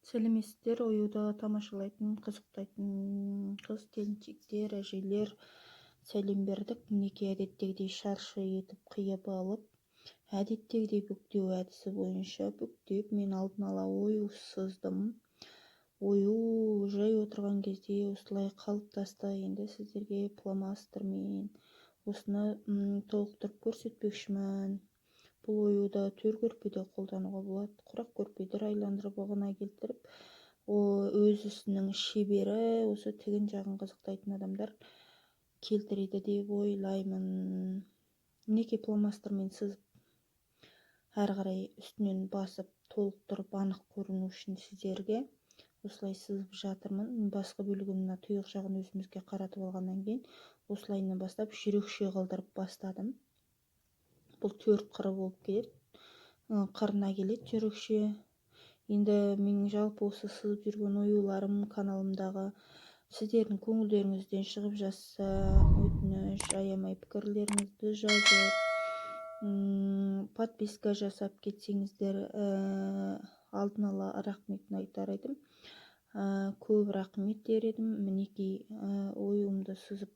Сәлеметсіздер, оюды тамашалайтын, қызықтайтын қыз келіншектер, әжелер, сәлем бердік. Мінекей, әдеттегідей шаршы етіп қиып алып, әдеттегідей бүктеу әдісі бойынша бүктеп, мен алдын ала ою сыздым. Ою жай отырған кезде осылай қалыптасты. Енді сіздерге фломастермен осыны толықтырып көрсетпекшімін. Бұл оюды төр көрпеде қолдануға болады. Құрақ көрпелер айландырып, ығына келтіріп, өз ісінің шебері, осы тігін жағын қызықтайтын адамдар келтіреді деп ойлаймын. Мінекей, фломастермен сызып, әрі қарай үстінен басып, толықтырып, анық көріну үшін сіздерге осылай сызып жатырмын. Басқы бөлігін, мына тұйық жағын өзімізге қаратып алғаннан кейін, осылайынан бастап жүрекше қылдырып бастадым. Бұл төрт қыры болып келеді, қырына келеді жүрекше. Енді менің жалпы осы сызып жүрген оюларым каналымдағы сіздердің көңілдеріңізден шығып жатса, өтініш, аямай пікірлеріңізді жазып, подписка жасап кетсеңіздер, алдын ала рахметін айтар едім. Көп рахмет дер едім. Мінекей, оюымды сызып,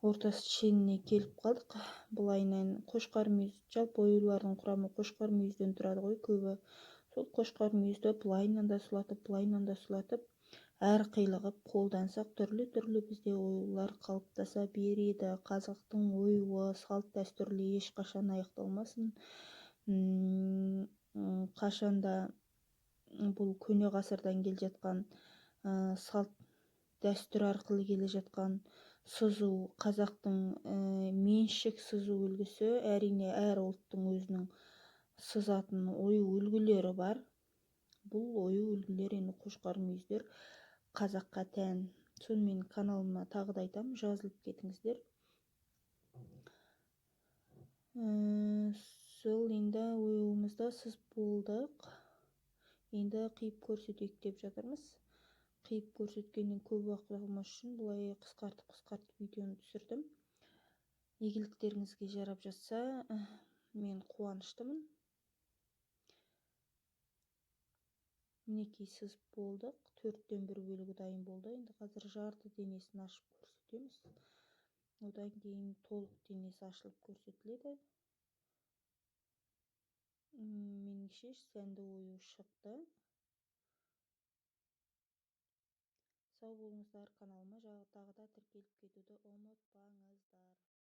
ортасы шеніне келіп қалдық. Былайынан қошқар мүйіз, жалпы оюлардың құрамы қошқар мүйізден тұрады ғой көбі. Сол қошқар мүйізді былайынан да сұлатып, былайынан да сұлатып, әр қилы қылып қолдансақ, түрлі-түрлі бізде оюлар қалыптаса береді. Қазақтың оюы, салт дәстүрлі ешқашан аяқталмасын. Қашанда бұл көне ғасырдан келе жатқан, салт дәстүр арқылы келе жатқан сызу, қазақтың меншік сызу үлгісі. Әрине, әр ұлттың өзінің сызатын ою үлгілері бар. Бұл ою үлгілер енді қошқар мүйіздер қазаққа тән. Сонымен каналыма тағы да айтамын, жазылып кетіңіздер. Сол енді оюымызды сызып болдық. Енді қиып көрсетейік деп жатырмыз. Қиып көрсеткеннен көп уақыт алмас үшін бұлай қысқартып-қысқартып видеоны түсірдім. Игіліктеріңізге жарап жатса, мен қуаныштымын. Мінекей, сызып болдық. 4-тен 1 бөлігі дайын болды. Енді қазір жарты денесін ашып көрсетеміз. Одан кейін толық денесі ашылып көрсетіледі. Меніңше, сәнді ою шықты. Сау болыңыздар, каналыма тағы да тіркеліп кетуді ұмытпаңыздар.